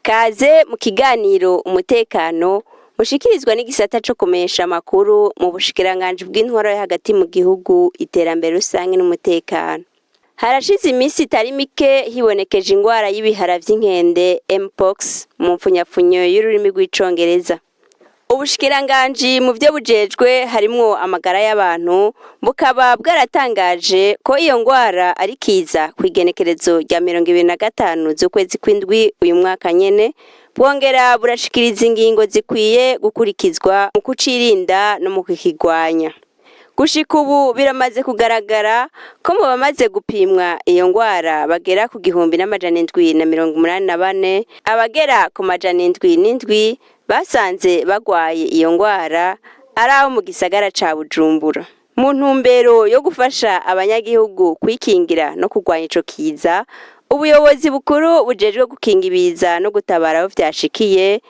Kaze mu kiganiro umutekano mushikirizwa n'igisata co kumenyesha amakuru mu bushikiranganji bw'intwaro yo hagati mu gihugu, iterambere rusange n'umutekano. Harashize iminsi itari mike hibonekeje ingwara y'ibihara vy'inkende, Mpox mu mpfunyapfunyo y'ururimi rw'Icongereza. Ubushikiranganji mu vyo bujejwe harimwo amagara y'abantu bukaba bwaratangaje ko iyo ngwara ari kiza kw'igenekerezo rya 25 z'ukwezi kw'indwi uyu mwaka nyene, bwongera burashikiriza ingingo zikwiye gukurikizwa mu kucirinda no mu kukigwanya. Gushika ubu biramaze kugaragara ko mu bamaze gupimwa iyo ngwara bagera ku 1784, abagera ku 707 basanze bagwaye iyo ngwara ari abo mu gisagara ca Bujumbura. Mu ntumbero yo gufasha abanyagihugu kwikingira no kurwanya ico kiza, ubuyobozi bukuru bujejwe gukinga ibiza no gutabara aho vyashikiye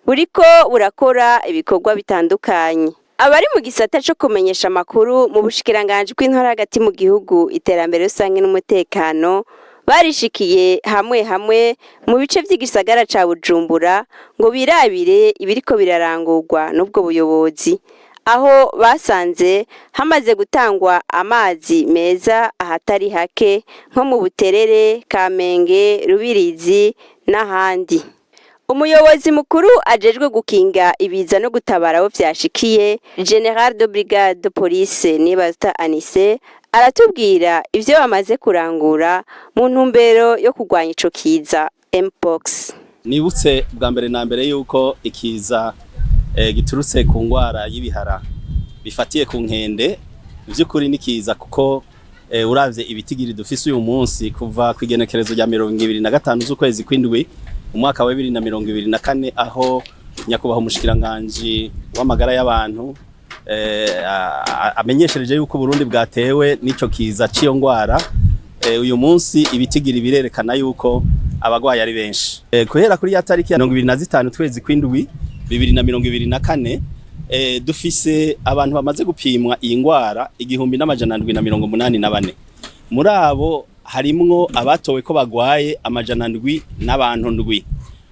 buriko burakora ibikorwa bitandukanye. Abari mu gisata co kumenyesha amakuru mu bushikiranganji bw'intwaro hagati mu gihugu, iterambere rusange n'umutekano barishikiye hamwe hamwe mu bice vy'igisagara ca Bujumbura ngo birabire ibiriko birarangurwa n'ubwo buyobozi, aho basanze hamaze gutangwa amazi meza ahatari hake nko mu Buterere, Kamenge, Rubirizi n'ahandi. Umuyobozi mukuru ajejwe gukinga ibiza no gutabara aho vyashikiye, Général de Brigade de Police Nibaruta Anise, aratubwira ivyo bamaze kurangura mu ntumbero yo kurwanya ico kiza Mpox. Nibutse bwa mbere na mbere yuko ikiza giturutse ku ngwara y'ibihara bifatiye ku nkende vy'ukuri nikiza, kuko uravye ibitigiri dufise uyu munsi kuva ku igenekerezo rya 25 z'ukwezi kw'indwi umwaka wa 2024, aho nyakubahwa umushikiranganji w'amagara y'abantu amenyeshereje yuko Burundi bwatewe n'ico kiza c'iyo ngwara, uyu munsi ibitigiri birerekana yuko abagwayi ari benshi. Guhera kuri ya tariki ya 25 twezi kw'indwi 2024, dufise abantu bamaze gupimwa iyi ngwara 1784. Muri abo harimwo abatowe ko bagwaye 707.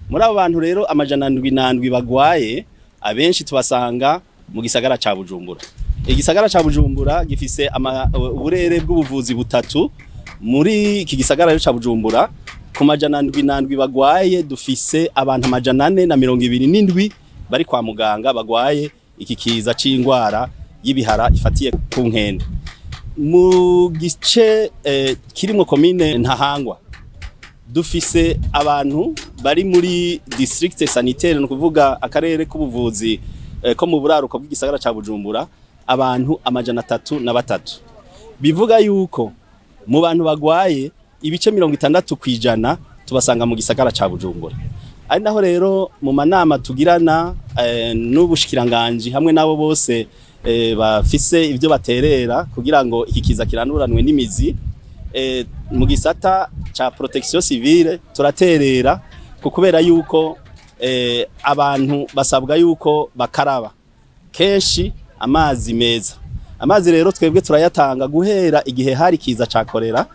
Muri abo bantu rero 707 bagwaye, abenshi tubasanga mu gisagara ca Bujumbura. Igisagara ca Bujumbura gifise uburere bw'ubuvuzi butatu. Muri iki gisagara rero ca Bujumbura, ku 707 bagwaye, dufise abantu 427 bari kwa muganga bagwaye iki kiza c'ingwara y'ibihara ifatiye ku nkende. Mu gice kirimwo komine Ntahangwa, dufise abantu bari muri district sanitaire, ni ukuvuga akarere k'ubuvuzi ko mu buraruko bw'igisagara ca Bujumbura, abantu 303. Bivuga yuko mu bantu bagwaye, ibice 60% tubasanga mu gisagara ca Bujumbura. Ari naho rero mu manama tugirana n'ubushikiranganji hamwe n'abo bose bafise ivyo baterera kugira ngo iki kiza kiranduranwe n'imizi, mu gisata ca protection civile turaterera, ku kubera yuko abantu basabwa yuko bakaraba kenshi amazi meza. Amazi rero twebwe turayatanga. Guhera igihe hari kiza ca korera,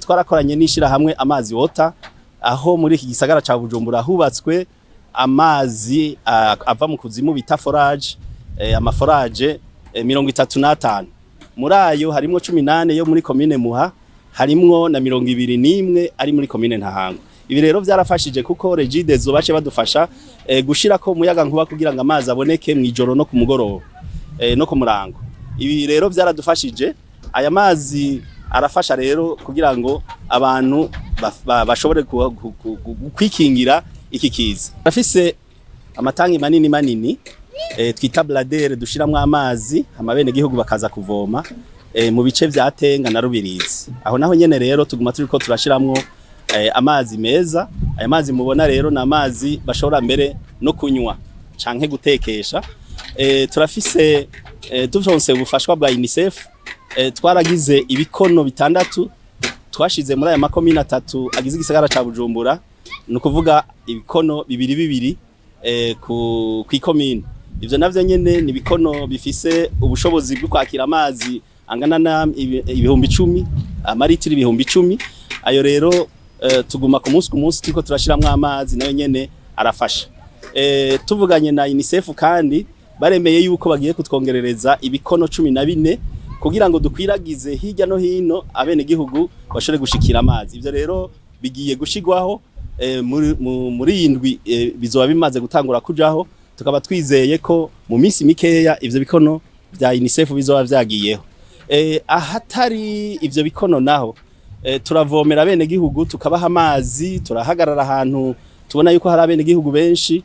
twarakoranye n'ishirahamwe Amazi Water, aho muri iki gisagara ca Bujumbura hubatswe amazi ava mu kuzimu bita forage, ama forages 35. Muri ayo harimwo 18 yo muri komine Muha, harimwo na 21 ari muri komine Ntahangwa. Ibi rero vyarafashije, kuko Regideso bace badufasha gushirako umuyaga nkuba kugira ngo amazi aboneke mw'ijoro no ku mugoroba no ku murango. Ibi rero vyaradufashije. Aya mazi arafasha rero kugira ngo abantu bashobore kwikingira iki kiza. Afise amatangi manini manini twita bladder, dushiramwo amazi, amabene gihugu bakaza kuvoma mu bice vya Tenga na Rubirizi. Aho naho nyene rero tuguma turiko turashiramwo amazi meza. Aya mazi mubona rero ni amazi bashobora mbere no kunywa canke gutekesha. Turafise turonse ubufashwa bwa UNICEF, twaragize ibikono bitandatu twashize muri aya makomine atatu agize igisagara ca Bujumbura, ni ukuvuga ibikono bibiri bibiri ku kw'ikomine. Ivyo navyo nyene ni ibikono bifise ubushobozi bwo kwakira amazi angana na 10,000, amaritiro 10,000. Ayo rero Tuguma ku munsi ku munsi turiko turashiramwo amazi, nayo nyene arafasha. Tuvuganye na UNICEF kandi baremeye yuko bagiye kutwongerereza ibikono 14 kugira ngo dukwiragize hirya no hino, abenegihugu bashobore gushikira amazi. Ivyo rero bigiye gushigwaho muri iyi ndwi, bizoba bimaze gutangura kujaho. Tukaba twizeye ko mu minsi mikeya ivyo bikono vya UNICEF bizoba vyagiyeho. Ahatari ivyo bikono naho, turavomera abenegihugu, tukabaha amazi. Turahagarara ahantu tubona yuko hari abenegihugu benshi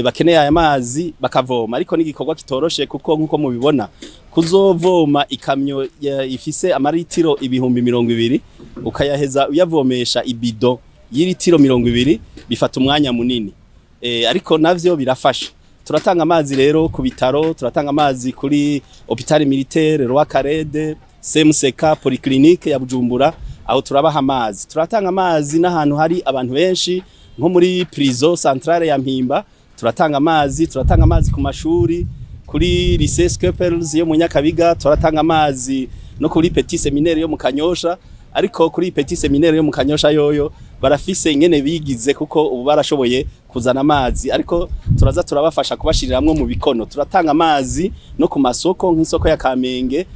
bakeneye aya mazi, bakavoma. Ariko n'igikorwa kitoroshe, kuko nkuko mubibona, kuzovoma ikamyo ifise amaritiro 20,000, ukayaheza uyavomesha ibido y'iritiro 20, bifata umwanya munini. Ariko navyo birafasha. Turatanga amazi rero ku bitaro, turatanga amazi kuri hôpital militaire Roi Khaled, CMCK, polyclinique ya Bujumbura, aho turabaha amazi. Turatanga amazi n'ahantu hari abantu benshi, nko muri prison centrale ya Mpimba turatanga amazi. Turatanga amazi ku mashuri, kuri lycée Skeppels yo mu Nyakabiga, turatanga amazi no kuri Petit Séminaire yo mu Kanyosha. Ariko kuri Petit Séminaire yo mu Kanyosha yoyo barafise ingene bigize, kuko ubu barashoboye kuzana amazi, ariko turaza turabafasha kubashiriramwo mu bikono. Turatanga amazi no ku masoko, nk'isoko ya Kamenge,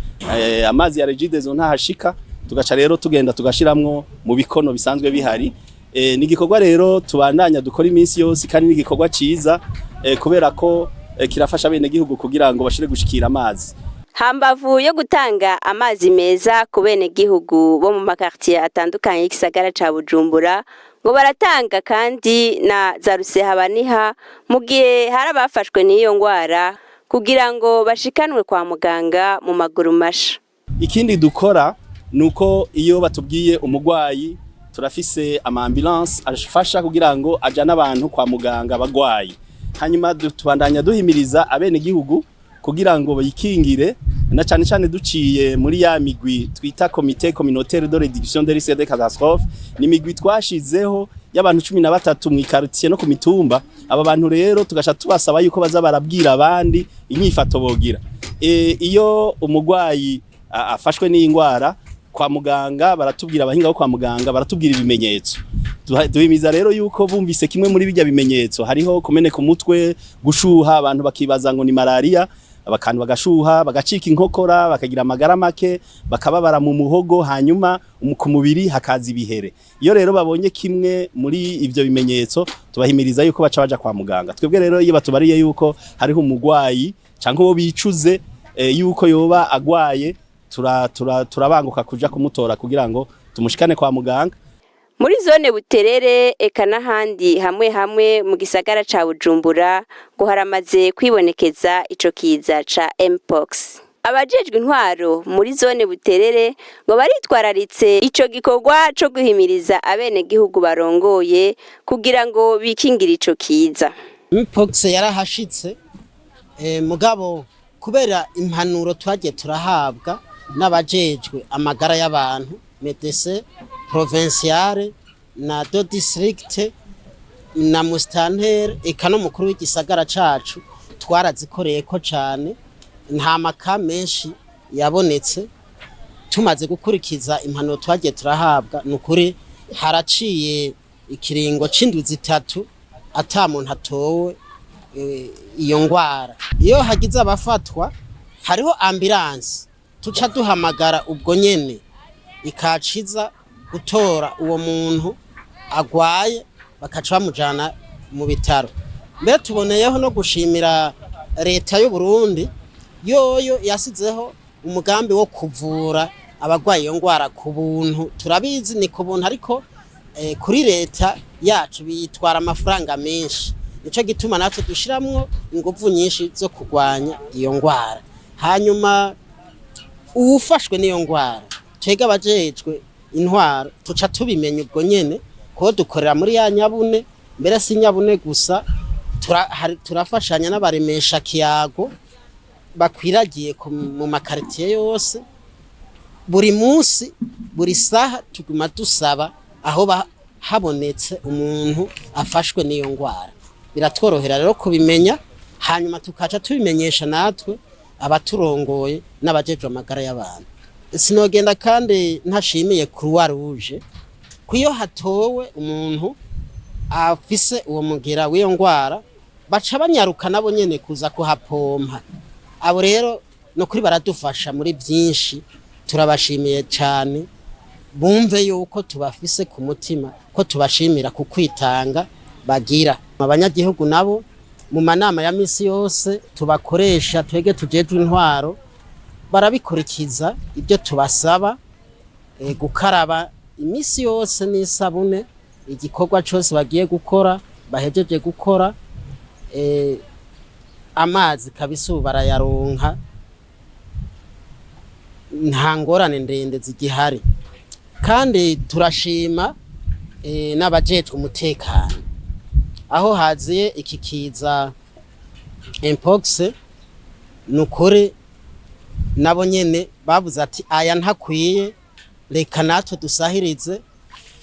amazi ya Regideso ntahashika, tugaca rero tugenda tugashiramwo mu bikono bisanzwe bihari. Ni igikorwa rero tubandanya dukora iminsi yose, kandi ni igikorwa ciza, kubera ko kirafasha abenegihugu kugira ngo bashire gushikira amazi. Hambavu yo gutanga amazi meza ku benegihugu bo mu makartier atandukanye y'igisagara ca Bujumbura, ngo baratanga kandi na za rusehabaniha mu gihe hari abafashwe n'iyo ngwara, kugira ngo bashikanwe kwa muganga mu maguru masha. Ikindi dukora nuko iyo batubwiye umugwayi, turafise ama ambulance afasha kugira ngo ajane abantu kwa muganga bagwayi. Hanyuma tubandanya duhimiriza abenegihugu kugira ngo bikingire, na cane cane duciye muri ya migwi twita comité communautaire de réduction des risques de catastrophe. Ni migwi twashizeho y'abantu 13 mu quartier no ku mitumba. Aba bantu rero tugasha tubasaba yuko baza barabwira abandi inyifato bogira. Iyo umugwayi afashwe n'indwara, kwa muganga baratubwira, abahinga bo kwa muganga baratubwira ibimenyetso. Duhimiza rero yuko bumvise kimwe muri bijya bimenyetso, hariho kumeneka umutwe, gushuha, abantu bakibaza ngo ni malaria, abakantu bagashuha, bagacika inkokora, bakagira amagara make, bakababara mu muhogo, hanyuma ku mubiri hakaza ibihere. Iyo rero babonye kimwe muri ivyo bimenyetso, tubahimiriza yuko baca baja kwa muganga. Twebwe rero iyo batubariye yuko hariho umugwayi canke uwo bicuze yuko yoba agwaye, turabanguka kuja kumutora kugira ngo tumushikane kwa muganga. Muri zone Buterere eka n'ahandi hamwe hamwe mu gisagara ca Bujumbura, ngo haramaze kwibonekeza ico kiza ca Mpox. Abajejwe intwaro muri zone Buterere ngo baritwararitse ico gikorwa co guhimiriza abenegihugu barongoye kugira ngo bikingire ico kiza. Mpox yarahashitse, mugabo kubera impanuro twagiye turahabwa n'abajejwe amagara y'abantu, médecin provincial na de district na mustantere eka n'umukuru w'igisagara cacu, twarazikoreyeko cane, nta maka menshi yabonetse. Tumaze gukurikiza impanuro twagiye turahabwa, ni ukuri haraciye ikiringo c'indwi 3 ata muntu atowe iyo ngwara. Iyo hagize abafatwa, hariho ambulance tuca duhamagara ubwo nyene, ikaciza gutora uwo muntu agwaye, bakaca bamujana mu bitaro. Mbere tuboneyeho no gushimira leta y'u Burundi, yoyo yasizeho umugambi wo kuvura abagwaye iyo ngwara ku buntu. Turabizi ni ku buntu, ariko kuri leta yacu bitwara amafaranga menshi. Nico gituma natwe dushiramwo inguvu nyinshi zo kurwanya iyo ngwara. Hanyuma uwufashwe n'iyo ngwara, twebwe abajejwe intwaro tuca tubimenya ubwo nyene, kuko dukorera muri ya nyabune. Mbere si nyabune gusa, turafashanya n'abaremesha kiyago bakwiragiye mu makaritiye yose. Buri munsi, buri saha, tuguma dusaba aho habonetse umuntu afashwe n'iyo ngwara. Biratworohera rero kubimenya, hanyuma tukaca tubimenyesha natwe abaturongoye n'abajejwe amagara y'abantu. Sinogenda kandi ntashimiye Croix Rouge. Kuyo hatowe umuntu afise uwo mugera w'iyo ngwara, baca banyaruka nabo nyene kuza kuhapompa. Abo rero no kuri baradufasha muri byinshi, turabashimiye cyane. Bumve yuko tubafise ku mutima, ko tubashimira ku kwitanga bagira. Abanyagihugu nabo mu manama ya misi yose tubakoresha, twege tujejwe intwaro, barabikurikiza ibyo tubasaba, gukaraba imisi yose n'isabune igikorwa cyose bagiye gukora, bahejeje gukora. Amazi kabisa ubu barayaronka, nta ngorane ndende zigihari. Kandi turashima n'abajejwe umutekano. Aho haziye iki kiza mpox, ni ukuri nabo nyene bavuze ati: "Aya ntakwiye, reka natwe dusahirize,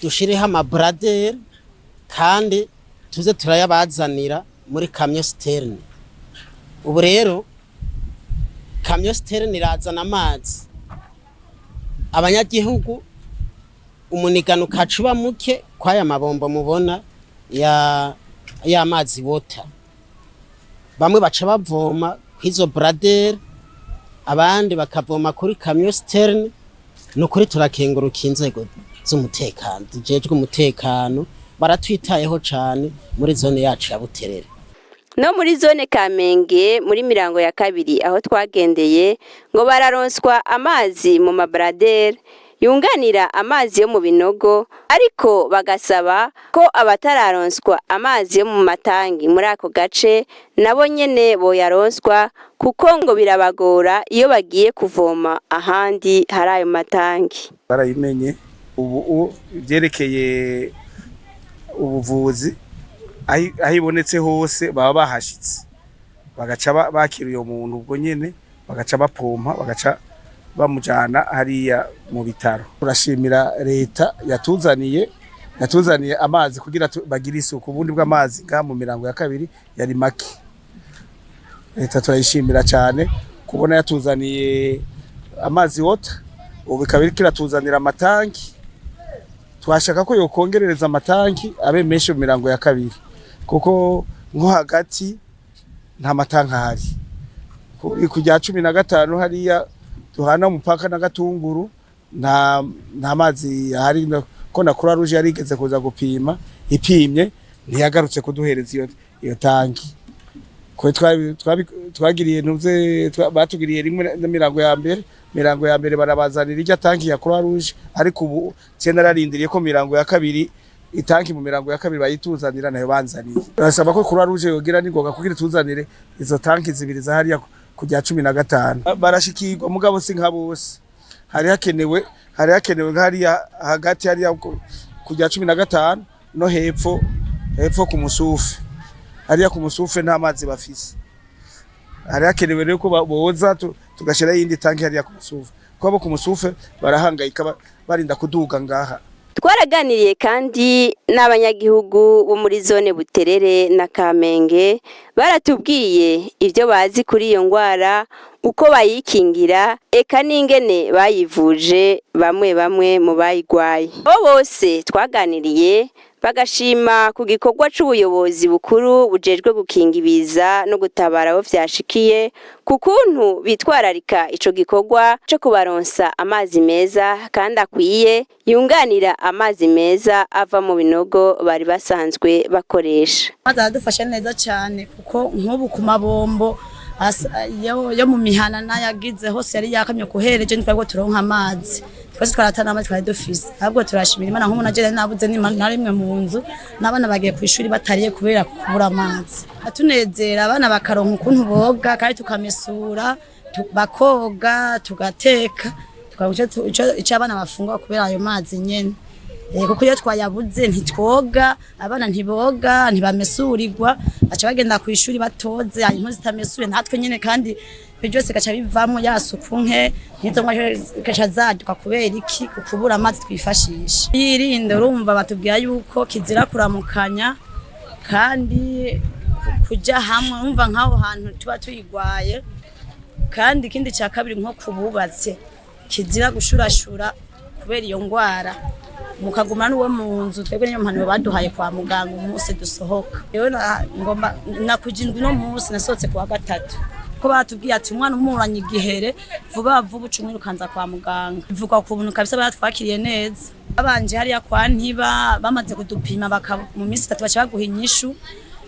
dushireho amabraderi kandi tuze turayabazanira muri camion citerne." Ubu rero camion citerne irazana amazi, abanyagihugu umunigano ukaca uba muke kw'aya mabombo mubona ya y'amazi wota. Bamwe baca bavoma kw'izo braderi, abandi bakavoma kuri camion citerne. Ni ukuri turakenguruka inzego z'umutekano zijejwe umutekano, baratwitayeho cane muri zone yacu ya Buterere. No muri zone Kamenge, muri mirango ya kabiri aho twagendeye, ngo bararonswa amazi mu mabaraderi yunganira amazi yo mu binogo, ariko bagasaba ko abatararonswa amazi yo mu matangi muri ako gace nabo nyene boyaronswa, kuko ngo birabagora iyo bagiye kuvoma ahandi hari ayo matangi. Barayimenye ubu ibyerekeye ubuvuzi, aho ibonetse hose baba bahashitse, bagaca bakira uyo muntu ubwo nyene, bagaca bapompa, bagaca bamujana hariya mu bitaro. Turashimira leta yatuzaniye amazi kugira bagire isuku. Ubundi bw'amazi ngaha mu mirango ya kabiri yari make. Leta turayishimira cyane kubona yatuzaniye amazi wota, ubu ikaba iriko iratuzanira amatanki. Twashaka ko yokongerereza amatanki abe menshi mu mirango ya kabiri, kuko nko hagati nta matanki ahari. Ku rya 15 hariya duhana umupaka na Gatunguru nta mazi ahari, ko na Croix Rouge yarigeze kuza gupima, ipimye ntiyagarutse kuduhereza iyo tanki. Ko twagiriye ntuze batugiriye rimwe na mirango ya mbere, mirango ya mbere barabazanira irya tanki ya Croix Rouge, ariko ubu je nararindiriye ko mirango ya kabiri, itanki mu mirango ya kabiri bayituzanira, nayo banzaniye. Barasaba ko Croix Rouge yogira n'ingoga kugira ituzanire izo tanki zibiri za hariya ku rya 15. Barashikirwa, mugabo si nka bose. Hari hakenewe nk'hariya hagati, hariya ku rya 15 no hepfo ku Musufe. Hariya ku Musufe nta mazi bafise. Hari hakenewe rero ko boza tugashiraho iyindi tanki hariya ku Musufe, kuko abo ku Musufe barahangayika, barinda kuduga ngaha. Twaraganiriye kandi n'abanyagihugu bo muri zone Buterere na Kamenge, baratubwiye ibyo bazi kuri iyo ndwara, uko bayikingira, eka n'ingene bayivuje bamwe bamwe mu bayigwaye. Abo bose twaganiriye bagashima ku gikorwa c'ubuyobozi bukuru bujejwe gukinga ibiza no gutabara abo vyashikiye, ku kuntu bitwararika ico gikorwa co kubaronsa amazi meza kandi akwiye yunganira amazi meza ava mu binogo bari basanzwe bakoresha. Amazi aradufasha neza cyane, kuko nk'ubu ku mabombo yo mu mihana n'ayagize hose yari yakamye kuhera ejo, ntitwari turonka amazi. Twese twaratana amazi twari dufise. Ahubwo turashimira Imana. Nk'ubu naje nabuze na rimwe mu nzu, n'abana bagiye ku ishuri batariye kubera kubura amazi. Atunezera, abana bakaronka ukuntu boga kandi tukamesura, bakoga, tugateka, tukaronka ico abana bafungura kubera ayo mazi nyene. Kuko iyo twayabuze ntitwoga, abana ntiboga, ntibamesurirwa, baca bagenda ku ishuri batoze impuzu zitamesuye, natwe nyene kandi ibyo byose gaca bivamwo ya suku nke, n'izo ndwara gaca zaduka. Kubera iki? Kubura amazi twifashisha. Yirinde, urumva batubwira yuko kizira kuramukanya kandi kuja hamwe, urumva nk'aho hantu tuba tuyigwaye. Kandi ikindi cya kabiri, nko kububatse, kizira gushurashura kubera iyo ndwara. Mukaguma n'uwo mu nzu. Twebwe niyo mpanuro baduhaye kwa muganga umunsi dusohoka. Rero ngomba nakuja indwi, no munsi nasohotse kuwa gatatu, ko batubwiye ati umwana umuranye igihere vuba vuba uca umwirukanza kwa muganga. Bivugwa ku buntu kabisa, baratwakiriye neza. Babanje hariya kwa Ntiba, bamaze kudupima mu minsi 3 baca baguha inyishu.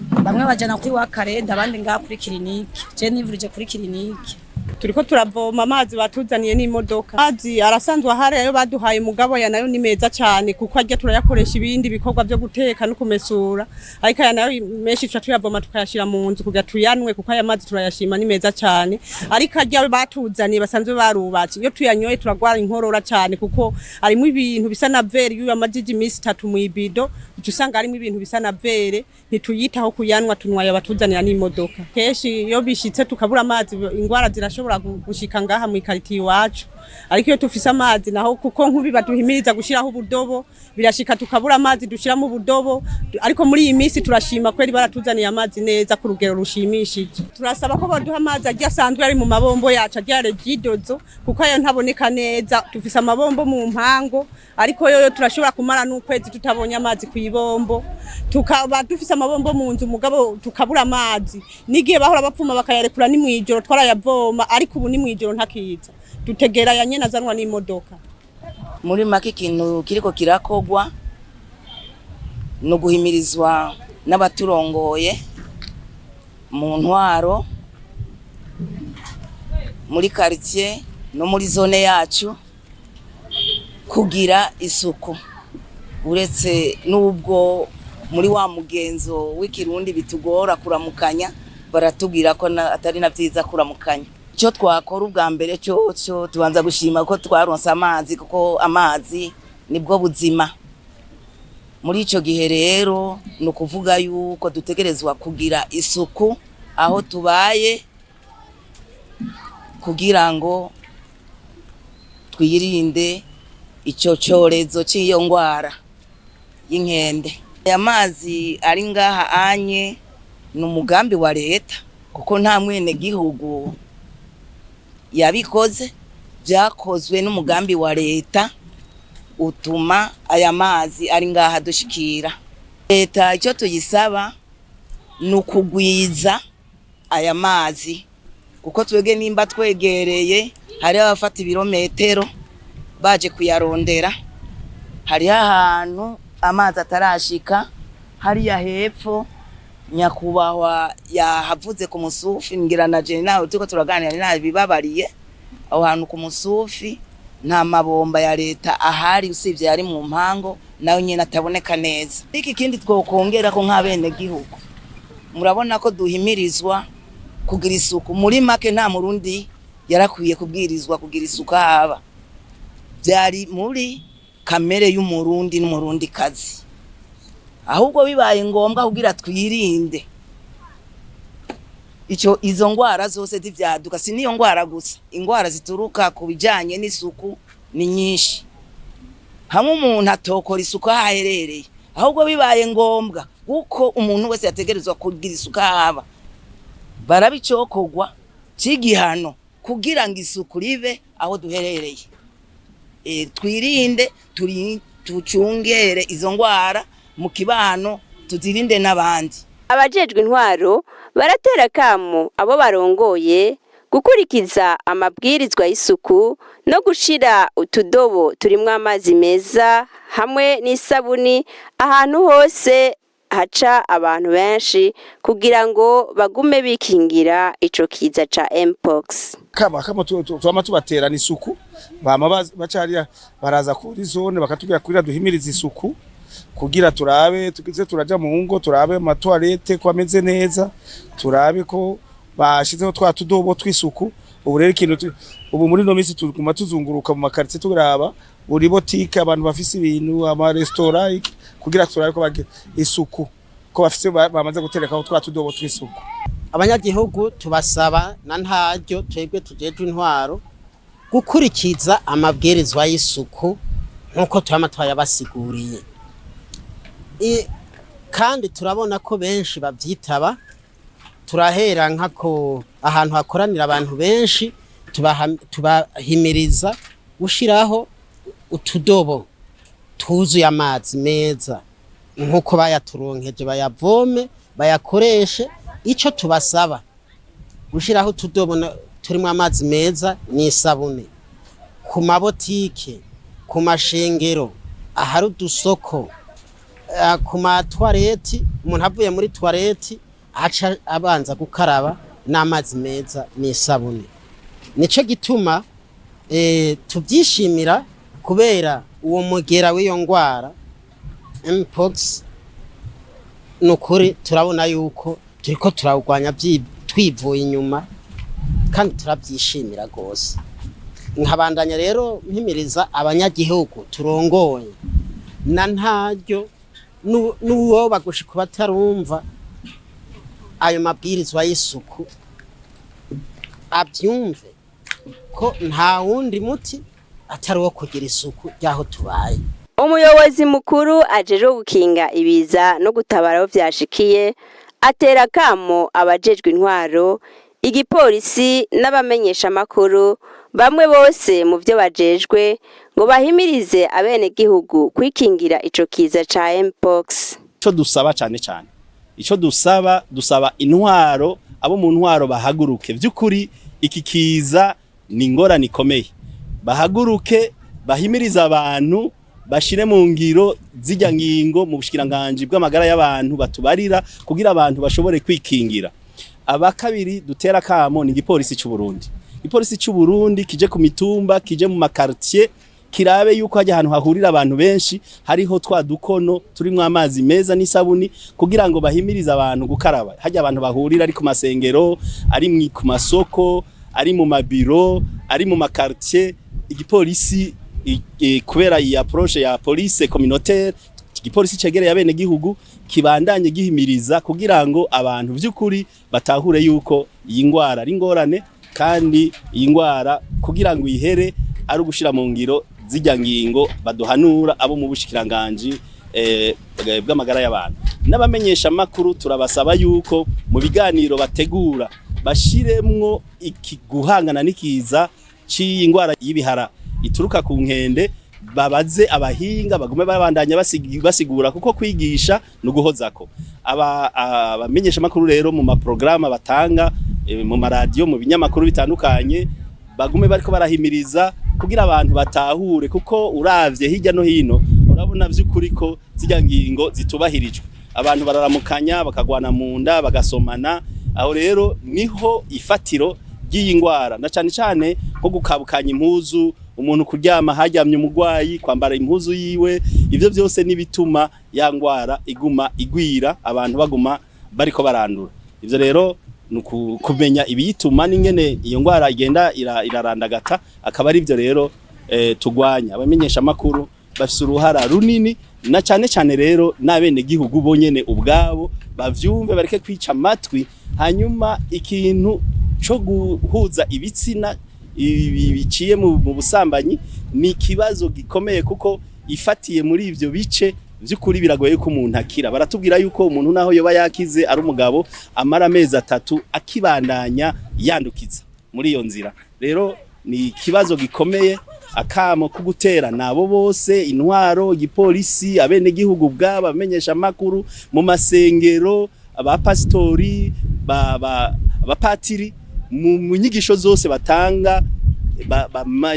Bamwe bajana kuri wa Karenda, abandi ngaha kuri clinique. Je nivurije kuri clinique. Turiko turavoma amazi batuzaniye n'imodoka. Amazi arasanzwe ahari ayo baduhaye, mugabo aya nayo ni meza cyane, kuko arya turayakoresha ibindi bikorwa byo guteka no kumesura, ariko aya nayo menshi tuca tuyavoma tukayashira mu nzu kugira tuyanwe, kuko aya mazi turayashima, ni meza cyane. Ariko arya batuzaniye basanzwe barubatse, iyo tuyanyoye turagwara inkorora cyane, kuko harimo ibintu bisa na verre. Iyo amajiji iminsi 3 mu ibido, uca usanga harimo ibintu bisa na verre. Ntituyitaho kuyanwa, tunywa ayo batuzanira n'imodoka. Kenshi iyo bishitse tukabura amazi, ingwara zirashobora gushika ngaha mu ikaritiye iwacu. Ariko iyo tufise amazi naho, kuko nkubi baduhimiriza gushiraho ubudobo, birashika tukabura amazi dushiramo ubudobo. Ariko muri iyi minsi turashima kweri, baratuzaniye amazi neza ku rugero rushimishije. Turasaba ko baduha amazi agiye asanzwe ari mu mabombo yacu, agiye Regideso, kuko ayo ntaboneka neza. Dufise amabombo mu mpango, ariko yoyo turashobora kumara n'ukwezi tutabonye amazi ku ibombo. Tukaba dufise amabombo mu nzu, mugabo tukabura amazi. N'igihe bahora bapfuma bakayarekura ni mw'ijoro, twarayavoma, ariko ubu ni mw'ijoro ntakiza, dutegera ya nyene azanwa n'imodoka. Muri make, ikintu kiriko kirakogwa no guhimirizwa n'abaturongoye mu ntwaro muri quartier no muri zone yacu kugira isuku. Uretse n'ubwo muri wa mugenzo w'ikirundi bitugora kuramukanya, baratubwira ko atari na vyiza kuramukanya. Icyo twakora ubwa mbere cyo tubanza gushima ko twaronse amazi, kuko amazi nibwo buzima. Muri ico gihe rero ni ukuvuga yuko dutegerezwa kugira isuku aho tubaye, kugira ngo twirinde ico cyorezo cy'iyo ngwara y'inkende. Aya mazi ari ngaha anye ni umugambi wa leta, kuko nta mwene gihugu yabikoze, byakozwe n'umugambi wa leta utuma aya mazi ari ngaha dushikira. Leta icyo tuyisaba ni ukugwiza aya mazi, kuko twebwe nimba twegereye, hariho abafata ibirometero baje kuyarondera. Hariho ahantu amazi atarashika hariya hepfo, nyakubahwa yahavuze ku Musufi. Ngira na je nawe turiko turaganira nabibabariye, aho hantu ku Musufi nta mabomba ya leta ahari, usibye yari mu mpango, nayo nyene ataboneka neza. Iki kindi twokongera ko nk'abene gihugu, murabona ko duhimirizwa kugira isuku. Muri make, nta murundi yarakwiye kubwirizwa kugira isuku haba, byari muri kamere y'umurundi n'umurundi kazi. Ahubwo bibaye ngombwa kugira twirinde ico izo ngwara zose z'ivyaduka, si niyo ngwara gusa, ingwara zituruka ku bijanye n'isuku ni nyinshi. Hamwe umuntu atokora isuku aho aherereye, ahubwo bibaye ngombwa kuko umuntu wese yategerezwa kugira isuku ahaba, barabicokorwa c'igihano kugira ngo isuku ribe aho duherereye. Twirinde, tucungere izo ngwara mu kibano, tuzirinde n'abandi. Abajejwe intwaro baratera kamo abo barongoye gukurikiza amabwirizwa y'isuku no gushira utudobo turimwo amazi meza hamwe n'isabuni ahantu hose haca abantu benshi, kugira ngo bagume bikingira ico kiza ca Mpox. Kama twama tubaterana isuku, bama baca hariya, baraza kuri zone bakatubwira kugira duhimirize isuku, kugira turabe tugize turaja mu ngo, turabe ama toilettes ko ameze neza, turabe ko bashizeho twa tudobo tw'isuku. Ubu rero ikintu ubu muri no minsi tuguma tuzunguruka mu ma quartier, turaba buri botike, abantu bafise ibintu, ama restaurant, kugira turabe ko bagira isuku, ko bafise bamaze guterekaho twa tudobo tw'isuku. Abanyagihugu tubasaba na ntaryo, twebwe tujejwe intwaro, gukurikiza amabwirizwa y'isuku nk'uko twama twayabasiguriye. Kandi turabona ko benshi bavyitaba. Turahera nkako ahantu hakoranira abantu benshi, tubahimiriza gushiraho utudobo. Twuzuye amazi meza nk'uko bayaturonkeje, bayavome, bayakoreshe. Ico tubasaba gushiraho utudobo turimo amazi meza n'isabune ku mabotike, ku mashengero, ahari udusoko, ku matwareti. Umuntu avuye muri twareti aca abanza gukaraba n'amazi meza n'isabune. Nico gituma tubyishimira, kubera uwo mugera w'iyo ngwara mpox, ni ukuri turabona yuko turiko turawurwanya twivuye inyuma, kandi turabyishimira rwose. Nkabandanya rero mpimiriza abanyagihugu turongoye na ntaryo n'uwo bagushika batarumva ayo mabwirizwa y'isuku, abyumve ko nta wundi muti atari uwo kugira isuku ry'aho tubaye. Umuyobozi mukuru ajejwe gukinga ibiza no gutabara aho vyashikiye atera akamo abajejwe intwaro, igipolisi n'abamenyeshamakuru bamwe bose mu vyo bajejwe ngo bahimirize abenegihugu kwikingira ico kiza ca mpox. Ico dusaba cane cane, ico dusaba, dusaba intwaro, abo mu ntwaro bahaguruke. Vy'ukuri iki kiza ni ingorane ikomeye. Bahaguruke bahimirize abantu, bashire mu ngiro zirya ngingo mu bushikiranganji bw'amagara y'abantu batubarira, kugira abantu bashobore kwikingira. Aba kabiri dutera kamo ni igipolisi c'u Burundi. Igipolisi c'u Burundi kije ku mitumba, kije mu makartier, kirabe yuko hajya ahantu hahurira abantu benshi hariho twa dukono turimwo amazi meza n'isabuni, kugira ngo bahimirize abantu gukaraba. Hajya abantu bahurira ari ku masengero, ari ku masoko, ari mu mabiro, ari mu makartier, igipolisi kubera iyi approche ya police communautaire, igipolisi cegereye abene gihugu, kibandanye gihimiriza kugira ngo abantu vy'ukuri batahure yuko iyi ngwara ari ingorane, kandi iyi ngwara kugira ngo ihere ari ugushira mu ngiro zirya ngingo baduhanura abo mu bushikiranganji bw'amagara y'abantu. N'abamenyesha makuru turabasaba yuko mu biganiro bategura bashiremwo iki guhangana n'ikiza c'iyi ngwara y'ibihara ituruka ku nkende, babaze abahinga, bagume babandanya basigura, kuko kwigisha ni uguhozako. Abamenyesha makuru rero mu maprograma batanga, mu maradiyo, mu binyamakuru bitandukanye, bagume bariko barahimiriza kugira abantu batahure, kuko uravye hirya no hino urabona vy'ukuri ko zirya ngingo zitubahirijwe. Abantu bararamukanya, bakagwana mu nda, bagasomana. Aho rero niho ifatiro ry'iyi ngwara, na cane cane nko gukabukanya impuzu, umuntu kuryama haryamye umugwayi, kwambara impuzu yiwe, ivyo vyose nibituma ya ngwara iguma igwira, abantu baguma bariko barandura. Ivyo rero ni kumenya ibiyituma n'ingene iyo ngwara igenda irarandagata, akaba ari ivyo rero tugwanya. Abamenyesha makuru bafise uruhara runini, na cane cane rero n'abene gihugu bonyene ubwabo bavyumve, bareke kwica amatwi. Hanyuma ikintu co guhuza ibitsina biciye mu busambanyi ni ikibazo gikomeye, kuko ifatiye muri ivyo bice vy'ukuri biragoye ko umuntu akira. Baratubwira yuko umuntu naho yoba yakize ari umugabo amara amezi 3 akibandanya yandukiza muri iyo nzira. Rero ni ikibazo gikomeye. Akamo ko gutera nabo bose, intwaro, igipolisi, abenegihugu ubwabo, abamenyesha makuru, mu masengero, abapasitori, abapatiri, mu nyigisho zose batanga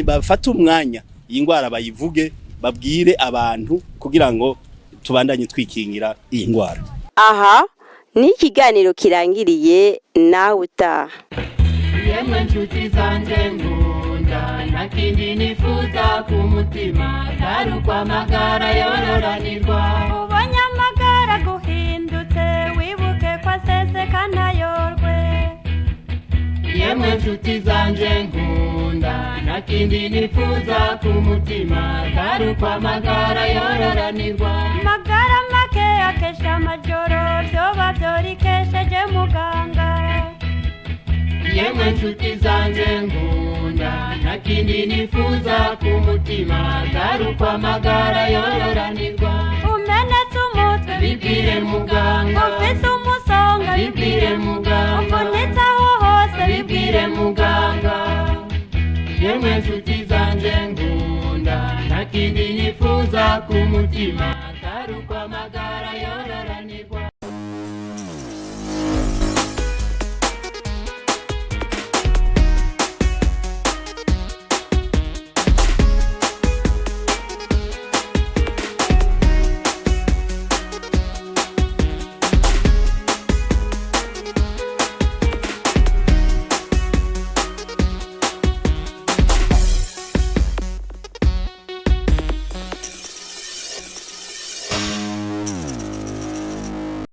bafata umwanya iyi ngwara bayivuge, babwire abantu kugira ngo tubandanye twikingira iyi ngwara. Aha ni ikiganiro kirangiriye, nawe utaha. Yemwe nshuti zanje nkunda, nta kindi nifuza ku mutima atari uko amagara yororanirwa. Ubonye amagara guhindutse, wibuke ko aseseka ntayorwe. Yemwe nshuti zanje nkunda, nta kindi nifuza ku mutima atari uko amagara yororanirwa. Amagara make akesha amajoro, vyoba vyorikesheje muganga. Yemwe nshuti zanje nkunda, nta kindi nifuza ku mutima atari uko amagara yororanirwa. Umenetse umutwe bibwire muganga, ufise umusonga bibwire muganga, uvunitse aho hose bibwire muganga. Yemwe nshuti zanje nkunda, nta kindi nifuza Ku mutima.